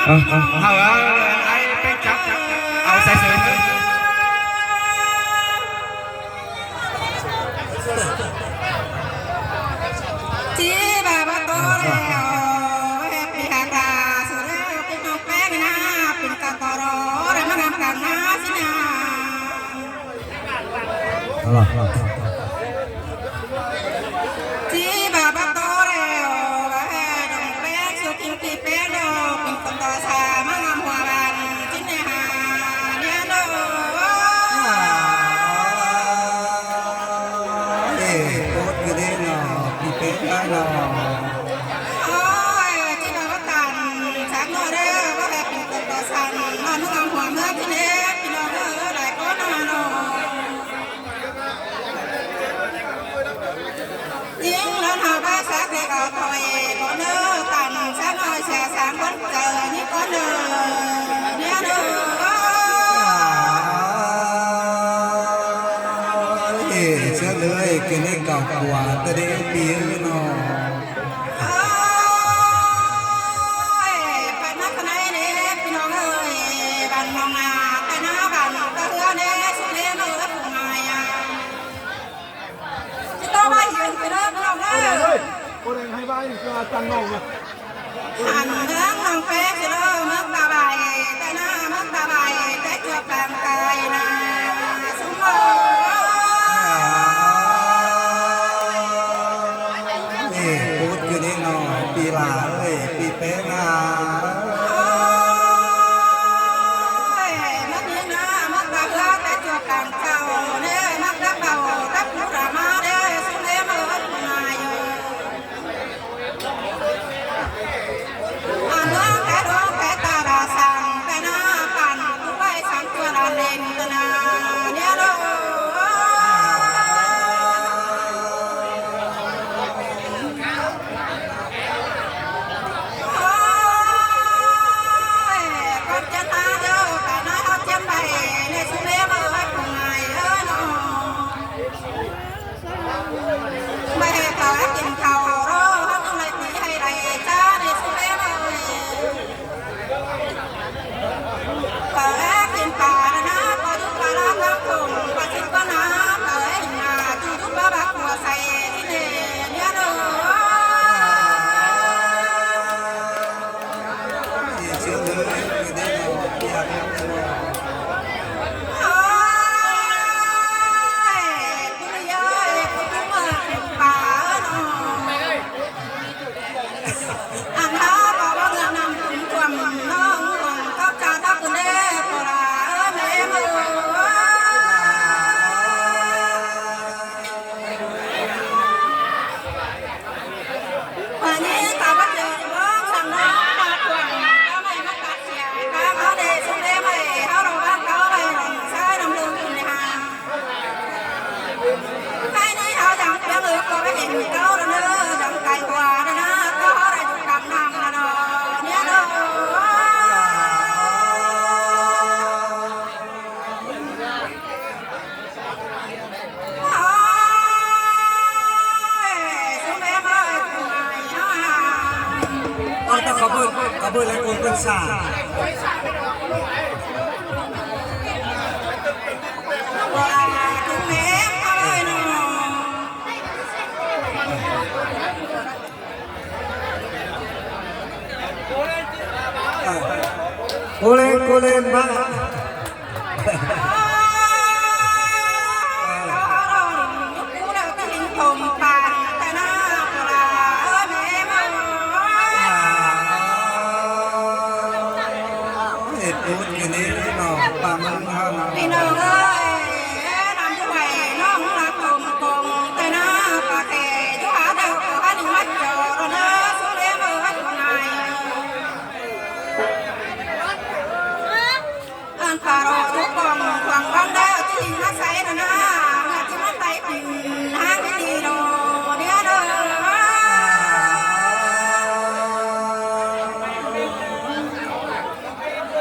ເອົາ ເອົາ ເອົາ ເອົາ ໄອ້ໄປຈັບ ຈັບ ເອົາໃສ່ເສີນເລີຍ. ຈີບາບາໂຕແລ້ວ ແຮບປີຮາກາ ສຸແລ້ວ ເປັນນ້ອງແປ້ງນາ ເປັນກາກອລໍ ແລ້ວມານຳກັນນາຊິນາ. ຈີບາບາໂຕແລ້ວ ແຮບດົງແປ້ງ ສຸກິນຕີແປ້ງດອກ ເປັນຄົນຕໍ່ຊາ ມາງາມຫົວບານ ຈິນແນຫາ ເນຍໂດ. ເອີ ໂພດຢູ່ເດ້ເນາະ ປີເປັນໄດ້ເນາະ. ໂອ້ຍ ຈິດວ່າວ່າຕັນ ສັກໜ້ອຍເດີ ບໍ່ໄດ້ເປັນຄົນຕໍ່ສັນ ນອນເມືອງຫົວເມືອງທີ່ເນ ພີ່ນ້ອງເອີຍ ຫຼາຍຄົນນະເນາະ. ຍິງລະນາວາສັກເດກອອກຖອຍ ບໍ່ເນີຕັນ ສາວນ້ອຍເສຍສາງຄົນເກີນີ້ຄົນເດີ ເນຍເດີ. ເອີ ເຊີນເລີຍ ເກເນກເກົ່າກວ່າ ແຕ່ເດປີເນາະ. ໂອ້ຍ ໄປມາກະໄນເດ້ ພີ່ນ້ອງເອີຍ ບ້ານມອງນາ ໄປນາບ້ານກະເຮືອເດ້ ສຸເລມເອີຍ ຜູ້ໃໝ່ອະ ຊິຕ້ອງມາຢືນ ພີ່ນ້ອງເອີຍ ບໍ່ໄດ້ໃຫ້ໄວ້ ຄືວ່າຕັ້ງນ້ອງນະ. ອັນເມືອງໜອງແປຊິເລີ ເມືອງຕາໄບ ແຕ່ໜ້າເມືອງຕາໄບ ແຕ່ຈວບກາງກາຍນາ ຊຸມເອີຍ. ເອີ ໂພດຢູ່ນີ້ເນາະ ປີຫຼາເອີຍ ປີເປ້ນາ. ໂອ້ຍ ເມືອງນີ້ນາ ເມືອງຕາເຮືອ ແຕ່ຈວບກາງເຈົ້າເດີ ເມືອງຕາເບົາ ຕາພູຣາມາເດີ ຊຸມເອີຍ ເມືອງນາຍ. ອາ ເມືອງແຕ່ດອງແຕ່ຕາລາສັງ ແຕ່ນາປັນຜູ້ໄວ້ສັງຕົວລາເລັນຕະນາ ເນຍໂລ. ໂອ້ຍ ກວນຈັນທາເດີ ຕານາເຮົາຈຽມໄດ້ ໃນສຸເລມເອີຍ ຜູ້ໃໝ່ເອີຍເນາະ. ໄປເຮັດເຂົ້າກິນເຂົ້າໂລ ເຮົາຕ້ອງໄດ້ຕີໃຫ້ໄດ້ຈ້າ ໃນສຸເລມເອີຍ. ປາກິນປານະນາ ປາດຸກປາລານາຄົງ ປາຊິກປານາ ປາເອັນນາ ຈູດຸກປາບາຄົວໃສ່ຊິເນເນຍໂລ. ໂອ້ຍ ຜູ້ໃຫຍ່ຜູ້ເມືອງປ່າເນາະ ອັນເຮົາກໍບໍ່ເມືອງນ້ຳຂຶ້ນຖ້ວມນ້ອງ ເຂົ້າຈານເຮົາຂຶ້ນເດ້ ພໍ່ຫຼ້າເອີຍ ແມ່ເອີຍ. ບາດນີ້ກໍບໍ່ເຈີບໍ່ສັ່ງເນາະ ມາທວງເອົາໄມ້ມາຕັດເສຍ ເຮົາເດ້ຊຸມເດໄມ້ ເຮົາລະວັງເອົາໄວ້ໃຊ້ນຳເລື່ອງກິນເນຍ ໃຫ້ນີ້ເຮົາຍັງເປັນເອີ ກໍໄປເຫັນເຂົາລະເນີ ຍັງໄກກວ່ານະນະ ກໍເຮົາໄດ້ຢູ່ກາງນ້ຳລະເນາະ ເນຍເດີ. ເອົາແຕ່ຂອບຄຸນ ຂອບຄຸນຫຼາຍຄົນເພິ່ນສາ ໂກເລນ ໂກເລນ ມາ. ເຮັດບຸນຢູ່ນີ້ເນາະ ປາເມືອງເຮົາເນາະ ພີ່ນ້ອງເອີຍ ນຳດ້ວຍນ້ອງລະກົມກົງ ແຕ່ໜ້າປາແກຢູ່ຫາເດີ ຂໍໃຫ້ໄດ້ມາເຈີເດີ ສຸເລມເອີຍ ຜູ້ໃຫຍ່. ອັນປາໂຣທຸກກອງ ຂວາງວັງແລ້ວ ທີ່ມາໃສ່ນະນາ ເມື່ອທີ່ມາໄຕ່ກິນ ຫາງດີໆໂດ ເດເດີ.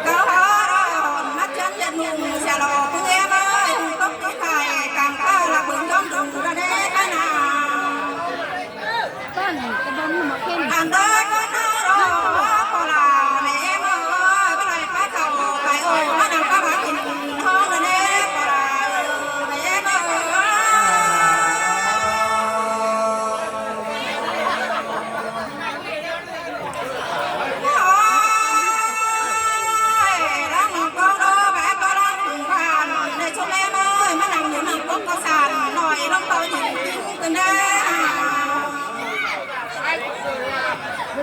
ກະຮອນມາເຈີນເຢັນໜຸ່ມ ສະຫຼອງເອເອີຍ ຕົກປີໄຂ່ ກາງຟ້າລະເບິ່ງ ດອມດົງລະເດກະນາ. ບ້ານກະບ້ານໝາກເຂັມ ອັນເດີກະນາໂລ ໂຄລາເນເມ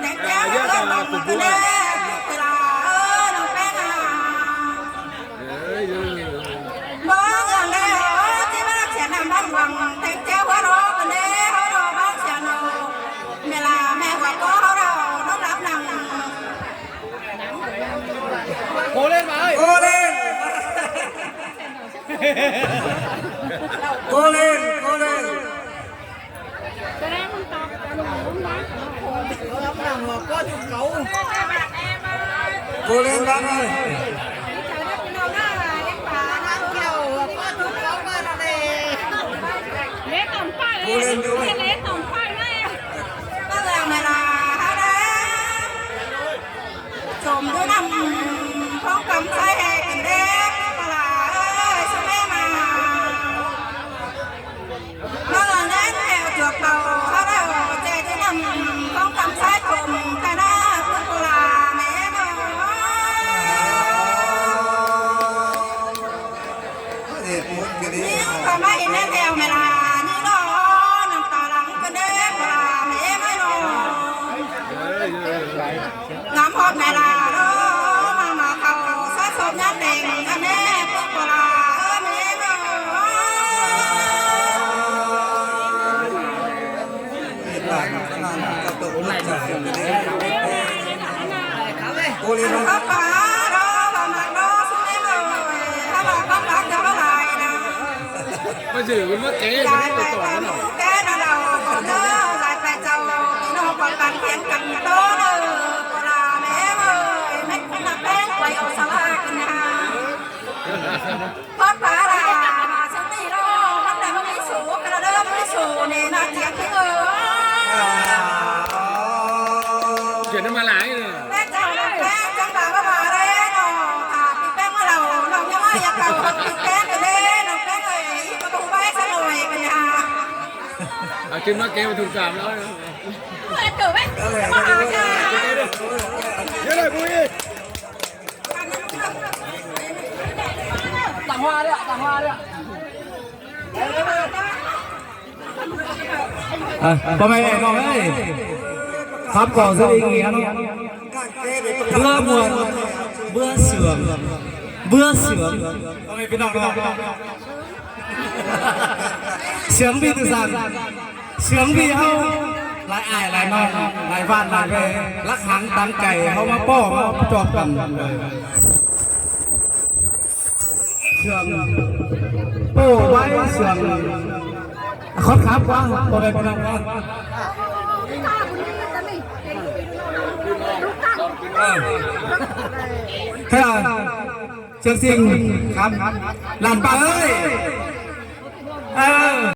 ແຕ່ງແຕ່ວເລື່ອງບັງກະແດດ ເວລາເອີນ້ອງແປ້ງອາ ເອີ ໂກເລນ ໂກເລນ ໂກເລ ໂກເລນບາງເອີຍ ໂກເລນຢູ່ ສມຢູ່ນຳ ຂອງກຳໄຊແຫ່ກັນເດ້ ປະຫຼາເອີຍ ສະແມມາ ເມື່ອແລ່ນແຖວຈວກເບົາ ເຮົາໄດ້ອອກແຈກຈະນຳ ຂອງກຳໄຊຂົມຄະນະ ເພື່ອປະຫຼາແມ່ເອີຍ ເຮັດບຸນກໍດີ ນີ້ກໍມາເຫັນແນວແຖວແມ່ລາ ນີ້ເນາະ ນ້ຳຕາຫຼັງກັນເດ້ ປະຫຼາແມ່ເອີຍເນາະ. ງາມຮອດແມ່ລາເດີ ມາ ມາເຂົ້າສາສົມຍາແຕ່ງກັນແດ່ ພວກປະຫຼາເອີຍແມ່ເອີຍ ໂອ້ຍ ອັນກໍປາເດີ ວ່າມັກເດີ ຊຸມແມ່ເອີຍ ຖ້າວ່າຄວາມຮັກຈະຫຼາຍນະ. ມາເຈີກັນມາແກ້ກັນ ຢາຍໄປເຈົ້າ ເນາະ ແກ້ນະເຮົາເດີ ຢາຍໄປເຈົ້າ ພີ່ນ້ອງປະກັນພຽງກັນໂຕເດີ ປະຫຼາແມ່ເອີຍ ແມ່ນຄົນນະແປ້ງໄປເອົາສະຫຼາກນະ ພອດປາລາ ມາຊັ້ນນີ້ເນາະ ມັນໄດ້ບໍ່ມີສູກັນເດີ ບໍ່ມີສູນີ້ນະ ຈຽງເອີຍ ຂຽນມາຫຼາຍເດີ. ແມ່ເຈົ້າ ນ້ອງແປ້ງ ຈັ່ງວ່າວ່າເດ້ເນາະ ຖ້າປີແປ້ງມາເລົ່າ ນ້ອງຍັງວ່າຢາກເຂົ້າຮອດປີແປ້ງຢູ່ເດ້ ນ້ອງແປ້ງເອີຍ ອີກປະຕູໄວ້ຊະໜ້ອຍບັດນີ້ຫາ ເອົາຂຶ້ນມາເກັບໄວ້ທຸກສາມຮ້ອຍ ເປີດເກີບໄວ້ ເອີ ເດີ ເດີ ເດີ ເດີ ເດີ ເດີ ເດີ ເດີ ເດີ ຕາມວ່າເດີ ຕາມວ່າເດີ. ອ່ະ ພໍ່ແມ່ພີ່ນ້ອງເອີຍ ຄຳຂອງສະລິງເນາະ ເບື່ອມ່ວນ ເບື່ອເຊື່ອງ ເບື່ອເຊື່ອງ ພໍ່ແມ່ພີ່ນ້ອງເນາະ ສຽງບີຕຸສັນ ສຽງບີເຮົາ ຫຼາຍອ້າຍຫຼາຍນ້ອງ ຫຼາຍບ້ານຫຼາຍແວ ລັກຫັງຕັງໄກ ເຮົາມາປ້ອມ ເຮົາມາປະຈອບກັນ ເຊື່ອງ ໂອ້ ໄວ້ເຊື່ອງ ຂໍຖາມວ່າ ບໍ່ໄດ້ເປັນນາງວ່າ ເອີ ເທື່ອ ເຊື່ອງ ສິງ ຄັບ ຫຼານປ້າເອີຍ ເອີ.